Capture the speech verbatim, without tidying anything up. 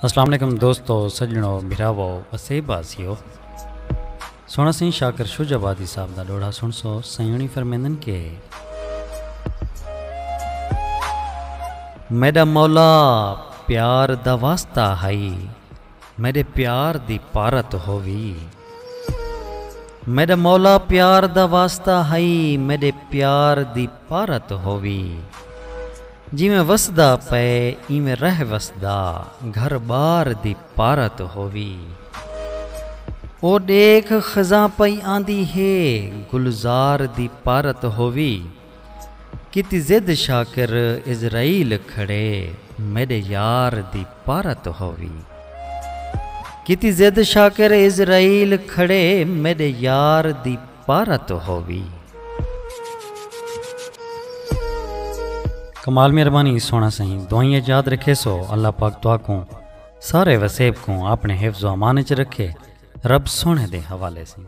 السلام علیکم دوستو، سڄݨو، بھراوو، وسیب واسیو۔ سوہݨا سئیں شاکر شجاع آبادی صاحب دا ݙوہڑا سݨسو۔ سئیں ہوݨی فرمیندن کہ میݙا مولا پیار دا واسطہ ہئی، میݙے پیار دی پارت ہووی۔ میݙا مولا پیار دا واسطہ ہئی، میݙے پیار دی پارت ہووی۔ جیویں وسدا پئے ایویں رہ وسدا، گھر ٻار دی پارت ہووی۔ او ݙیکھ خزاں پئی آندی ہے، گلزار دی پارت ہووی۔ کیتی ضد شاکر عزرائیل کھڑے، میݙے یار دی پارت ہووی۔ کیتی ضد شاکر عزرائیل کھڑے، میݙے یار دی پارت ہووی۔ کمال مہربانی سوہݨا سئیں، دعائیں یاد رکھیسو۔ اللہ پاک تہاکوں سارے وسیب کوں اپݨے حفظ و امان اچ رکھے۔ رب سوہݨے دے حوالے سئیں۔